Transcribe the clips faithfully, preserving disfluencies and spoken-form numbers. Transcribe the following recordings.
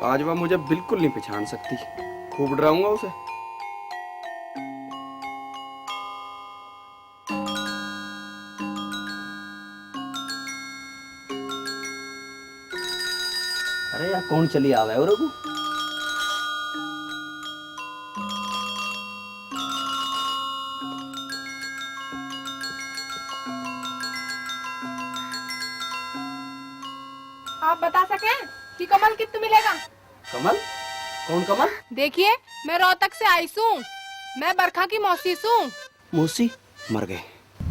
आज वह मुझे बिल्कुल नहीं पहचान सकती। खूब डराऊंगा उसे। अरे यार, कौन चली आवे और को? आप बता सके कि कमल कित मिलेगा? कमल? कौन कमल? देखिए, मैं रोहतक से आई सूं। मैं बरखा की मौसी सूं। मौसी मर गए।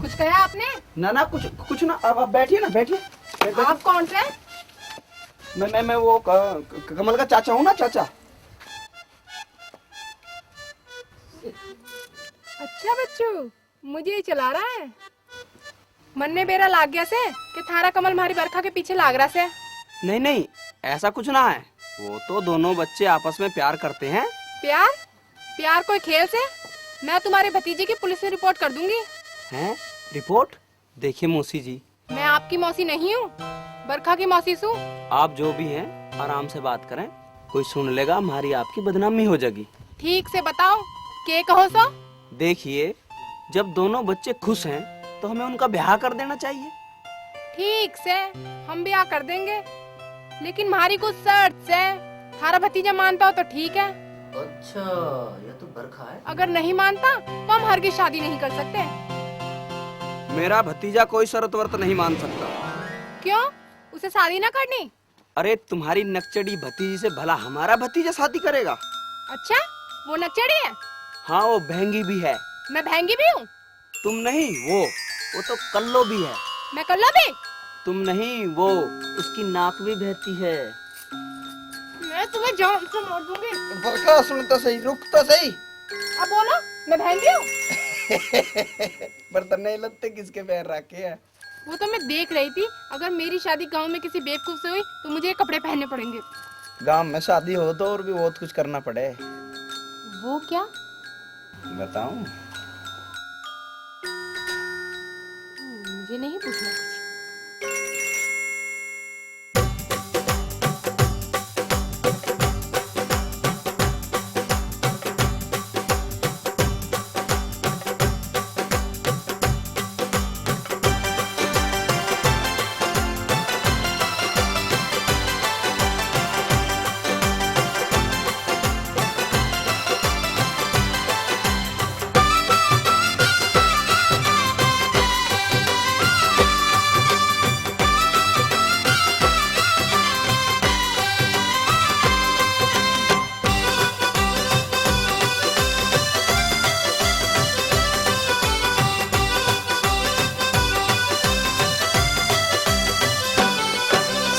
कुछ कहा आपने? ना, ना, कुछ, कुछ ना। अब आप बैठिए ना, बैठिए। बैठ, बैठ। आप कौन से? मैं, मैं, मैं वो क-, क-, कमल का चाचा हूँ ना, चाचा। अच्छा बच्चू, मुझे ही चला रहा है। मन्ने बेरा लाग गया से कि थारा कमल म्हारी बरखा के पीछे लाग रहा से। नहीं, नहीं, ऐसा कुछ ना है। वो तो दोनों बच्चे आपस में प्यार करते हैं। प्यार? प्यार कोई खेल से? मैं तुम्हारे भतीजे की पुलिस में रिपोर्ट कर दूंगी। हैं? रिपोर्ट? देखिए मौसी जी। मैं आपकी मौसी नहीं हूँ, बरखा की मौसी सूं। आप जो भी हैं, आराम से बात करें, कोई सुन लेगा, हमारी आपकी बदनामी हो जाएगी। ठीक से बताओ, के कहो सो? देखिए, जब दोनों बच्चे खुश हैं, तो हमें उनका ब्याह कर देना चाहिए। ठीक से, हम ब्याह कर देंगे, लेकिन म्हारी कुछ शर्त से। थारा भतीजा मानता हो तो ठीक है। अच्छा, यह तो बरखा है। अगर नहीं मानता, तो हम हरगिज शादी नहीं कर सकते। मेरा भतीजा कोई शर्त वर्त नहीं मान सकता। क्यों, उसे शादी ना करनी? अरे, तुम्हारी नकचड़ी भतीजी से भला हमारा भतीजा शादी करेगा? अच्छा, वो नकचड़ी है? हाँ, वो बहंगी भी है। मैं बहंगी भी हूँ? तुम नहीं, वो। वो तो कल्लो भी है। मैं कल्लो भी? तुम नहीं, वो। उसकी नाक भी बहती है। मैं तुम्हें जान से मार दूंगी। बरखा, सुन तो सही, रुक तो सही। अब बोलो, मैं बहंगी हूँ? पर तन्ने ये लत्ते किसके पहन रखे हैं? वो तो मैं देख रही थी, अगर मेरी शादी गांव में किसी बेवकूफ से हुई तो मुझे ये कपड़े पहनने पड़ेंगे। गांव में शादी हो तो और भी बहुत कुछ करना पड़े। वो क्या? बताऊं? हम्म, मुझे नहीं पूछना कुछ।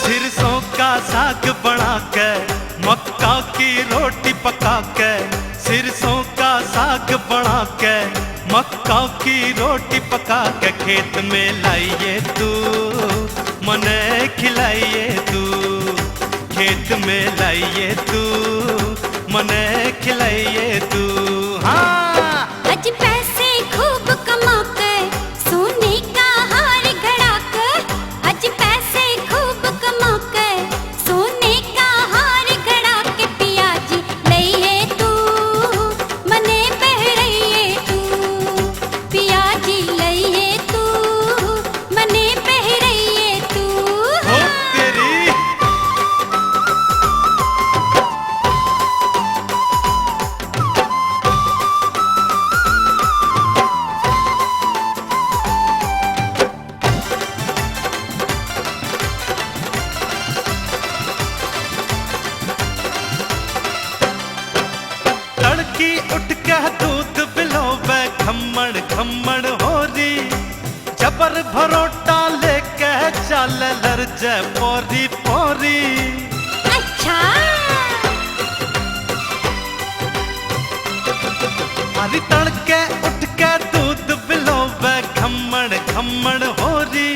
सिरसों का साग बना के, मक्का की रोटी पका के, सिरसों का साग बना के, मक्का की रोटी पका के, खेत में लाइए तू, मने खिलाइए तू, खेत में लाइए तू, मने खिलाइए तू। हाँ। आज पैसे खूब कमा के, सोने का हार घड़ा के, आज पैसे खूब कमा के, सोने का हार घड़ा के, पिया जी लइए तू, मने पहराइए तू, पिया जी लइए तू, मने पहराइए तू। हो तेरी। तड़की उठ के दूध बिलोवे, खम्मड़ खम्मड़ हो रही, जबर भरोटा लेके चाल लरजे पोरी पोरी। अच्छा। अरे तड़के उठ के दूध बिलोवे, खम्मड़ खम्मड़ हो रही,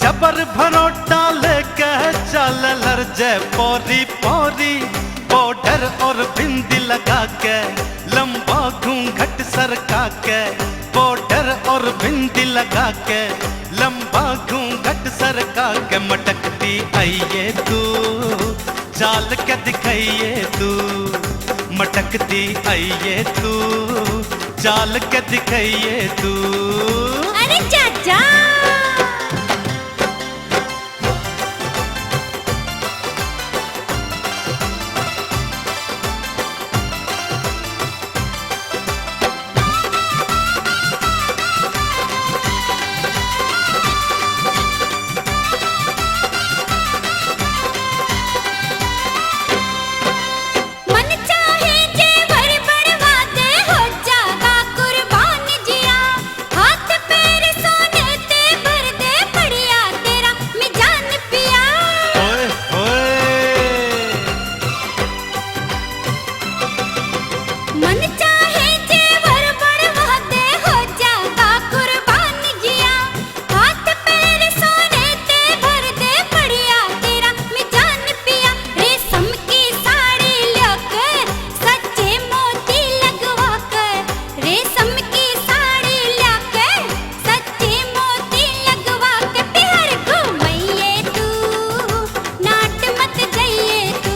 जबर भरोटा लेके चाल लरजे पोरी पोरी। बॉर्डर और बिंदी लगा के, लंबा घूंघट सरका के, बॉर्डर और बिंदी लगा के, लंबा घूंघट सरका के, मटकती आइए तू, जा चाल के दिखाइए तू, मटकती आइए तू, चाल के दिखाइए तू। अरे चाचा। मन चाहे जेवर बनवा दे, हो जागा कुर्बान जिया। हाथ पैर सोने ते भर दे, पड़िया तेरा मिजान पिया। ओए होए। मन चाहे जेवर बनवा दे, हो जागा कुर्बान जिया। हाथ पैर सोने ते भर दे, पड़िया तेरा मिजान पिया। रेशम की साड़ी ल्याकर, सच्चे मोती लगवा कर, रेशम की साड़ी ल्याकर, सच्चे मोती लगवा के पिहर घूमैये तू, नाट मत जाइए तू,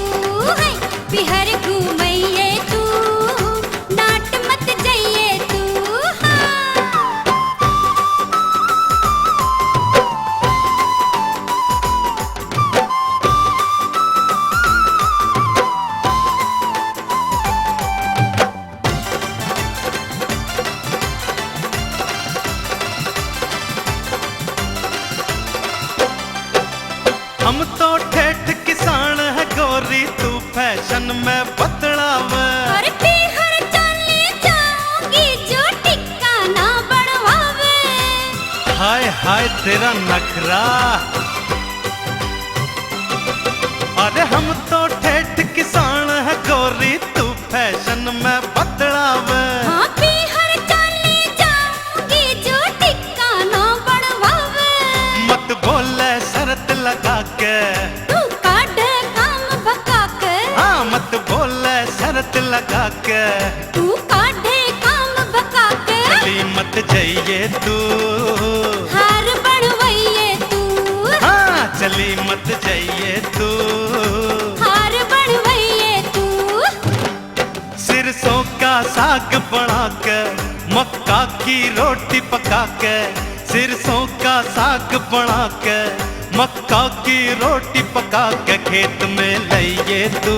है पिहर घूमैये तू, नाट मत जाइए तू। हाँ। हम तो ठेठ किसान है गोरी, तू फैशन में बतलावे। अरे पीहर चली जाऊंगी जो टिक्का ना बनवावे। हाय हाय तेरा नखरा। अरे हम तो ठेठ किसान है गोरी, तू फैशन में बतलावे। हाँ पीहर चली जाऊंगी जो टिक्का ना बनवावे। मत बोले शर्त लगा के। तू काढ़े काम बका के। हाँ मत बोले शर्त लगा के। तू काढ़े काम बका के। चली मत जाइए तू। हार बनवाइए तू। हाँ चली मत जाइए तू। हार बनवाइए तू। सिरसों का साग बना के, मक्का की रोटी पका के, सिरसों का साग बना के, मक्का की रोटी पका के, खेत में लाइए तू,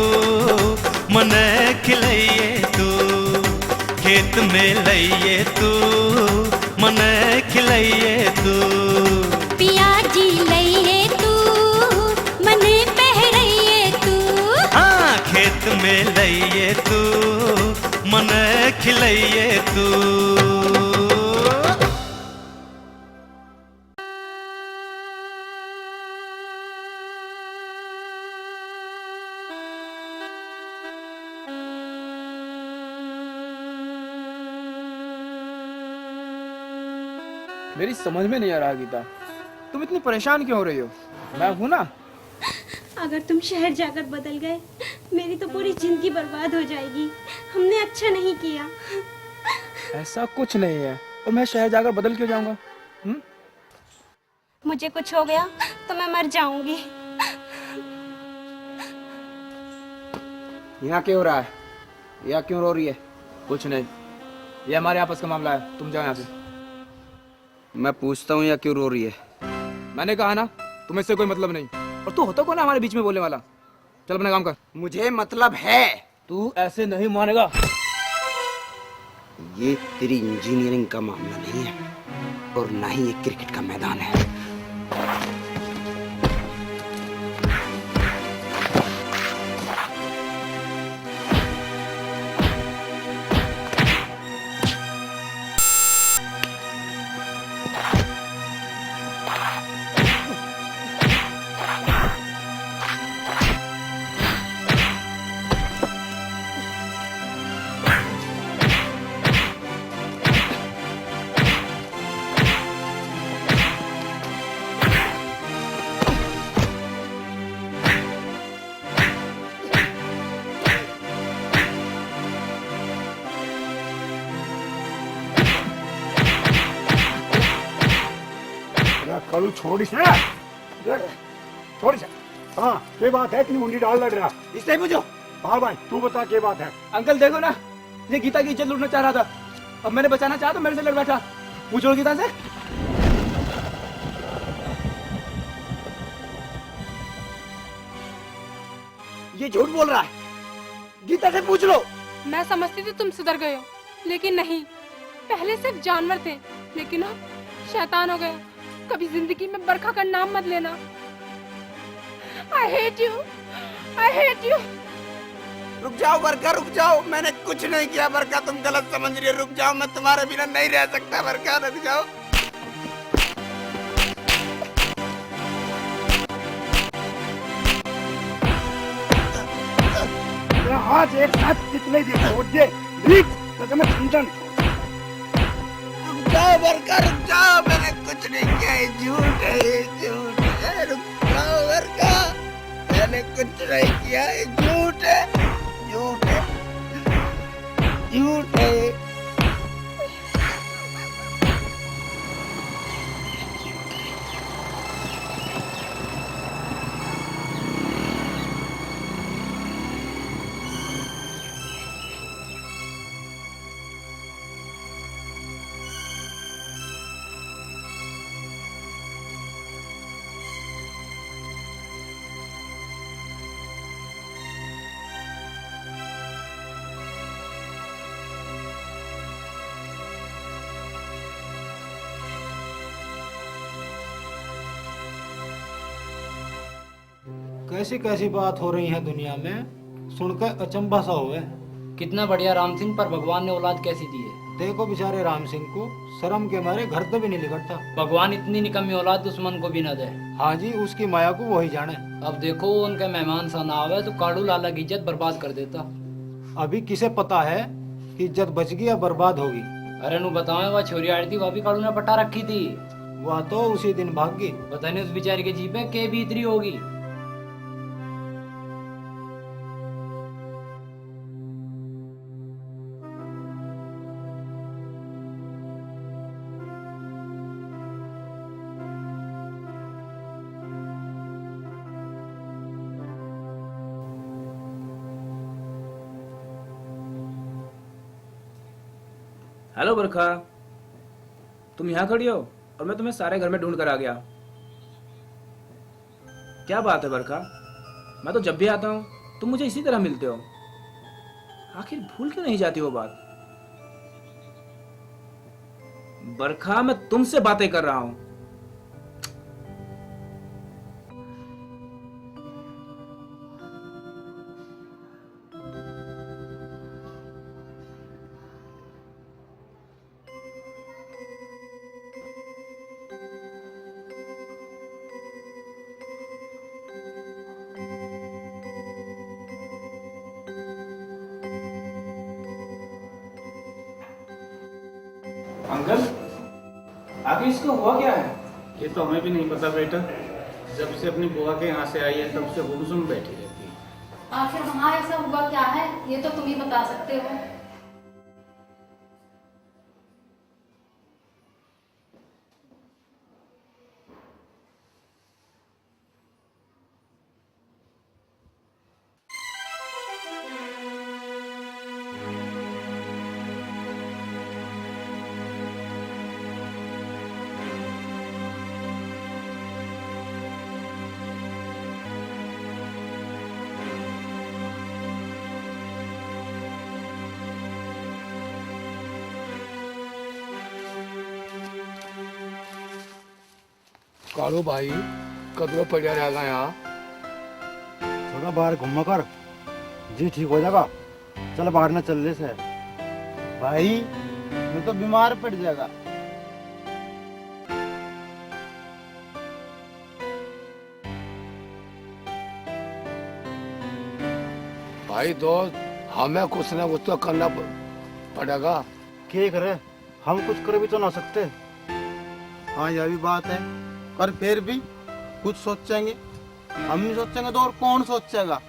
मने खिलाइए तू, खेत में लाइए तू, मने खिलाइए तू। पिया जी लाइए तू, मने पहराइए तू। हाँ, खेत में लाइए तू, मने खिलाइए तू। मेरी समझ में नहीं आ रहा गीता, तुम इतनी परेशान क्यों हो रही हो? मैं हूं ना। अगर तुम शहर जाकर बदल गए, मेरी तो पूरी जिंदगी बर्बाद हो जाएगी। हमने अच्छा नहीं किया। ऐसा कुछ नहीं है। और मैं शहर जाकर बदल क्यों जाऊंगा? हम्म? मुझे कुछ हो गया तो मैं मर जाऊंगी। यहाँ क्या हो रहा है? यहाँ क्यों रो रही है? कुछ नहीं, ये हमारे आपस का मामला है, तुम जाओ यहाँ से। मैं पूछता हूँ, यहाँ क्यों रो रही है? मैंने कहा ना, तुम्हें इससे कोई मतलब नहीं। और तू होता कौन है हमारे बीच में बोलने वाला? चल अपना काम कर। मुझे मतलब है। तू ऐसे नहीं मानेगा। ये तेरी इंजीनियरिंग का मामला नहीं है और ना ही ये क्रिकेट का मैदान है। कालू, छोड़ इसे। छोड़ इसे। हाँ, के बात है? इतनी मुंडी डाल लड़ रहा। इससे पूछो। हाँ भाई, तू बता, के बात है? अंकल, देखो ना, ये गीता की इज्जत लूटना चाह रहा था। अब मैंने बचाना चाहा तो मेरे से लड़ बैठा। पूछो गीता से। ये झूठ बोल रहा है। गीता से पूछ लो। मैं समझती थी तुम सुधर गए हो, लेकिन नहीं। पहले सिर्फ जानवर थे, लेकिन अब शैतान हो गए। कभी जिंदगी में बरखा का नाम मत लेना। I hate you, I hate you। रुक जाओ बरखा, रुक जाओ, मैंने कुछ नहीं किया बरखा, तुम गलत समझ रही हो। रुक जाओ, मैं तुम्हारे बिना नहीं रह सकता बरखा, रुक जाओ। तेरा आज एक साथ कितने दिन छोड़ दे, रिक, तो मैं समझा नहीं। रुक जाओ बरखा, रुक जाओ, मैंने कुछ नहीं किया, ये झूठ है, ये झूठ है। रुक जाओ बरखा, मैंने कुछ नहीं किया, ये झूठ है, झूठ है, झूठ है। कैसी कैसी बात हो रही है दुनिया में, सुनकर अचंभा सा होवे। कितना बढ़िया राम सिंह, पर भगवान ने औलाद कैसी दी है? देखो बेचारे राम सिंह को, शर्म के मारे घर से भी नहीं निकलता। भगवान इतनी निकम्मी औलाद दुश्मन को भी ना दे। हाँ जी, उसकी माया को वही जाने। अब देखो, उनके मेहमान सा ना आवे तो कालू लाला की इज्जत बर्बाद कर देता। अभी किसे पता है कि इज्जत बचगी या बर्बाद होगी? अरे नु बतावे, वह छोरी आड़ी थी, वह भी कालू ने पटा रखी थी। वह तो उसी दिन भाग गई। पता नहीं उस बेचारी के जी पे के बीत रही होगी। हेलो बरखा, तुम यहाँ खड़ी हो और मैं तुम्हें सारे घर में ढूंढ कर आ गया। क्या बात है बरखा, मैं तो जब भी आता हूँ तुम मुझे इसी तरह मिलते हो। आखिर भूल क्यों नहीं जाती वो बात? बरखा, मैं तुमसे बातें कर रहा हूँ। अंकल, आखिर इसको हुआ क्या है? ये तो हमें भी नहीं पता बेटा, जब से अपनी बुआ के यहाँ से आई है तब से गुमसुम बैठी रहती है। आखिर वहाँ ऐसा हुआ क्या है, ये तो तुम ही बता सकते हो। कालू भाई, कदरों पड़िया रह गया। थोड़ा बाहर घूमा कर, जी ठीक हो जाएगा। चल बाहर ना चल ले से। भाई, मैं तो बीमार पड़ जाएगा। भाई दोस्त, हमें कुछ ना कुछ तो करना प-, पड़ेगा। के करे? हम कुछ कर भी तो ना सकते। हाँ, यह भी बात है, पर फिर भी कुछ सोचेंगे। हम नहीं सोचेंगे तो और कौन सोचेगा?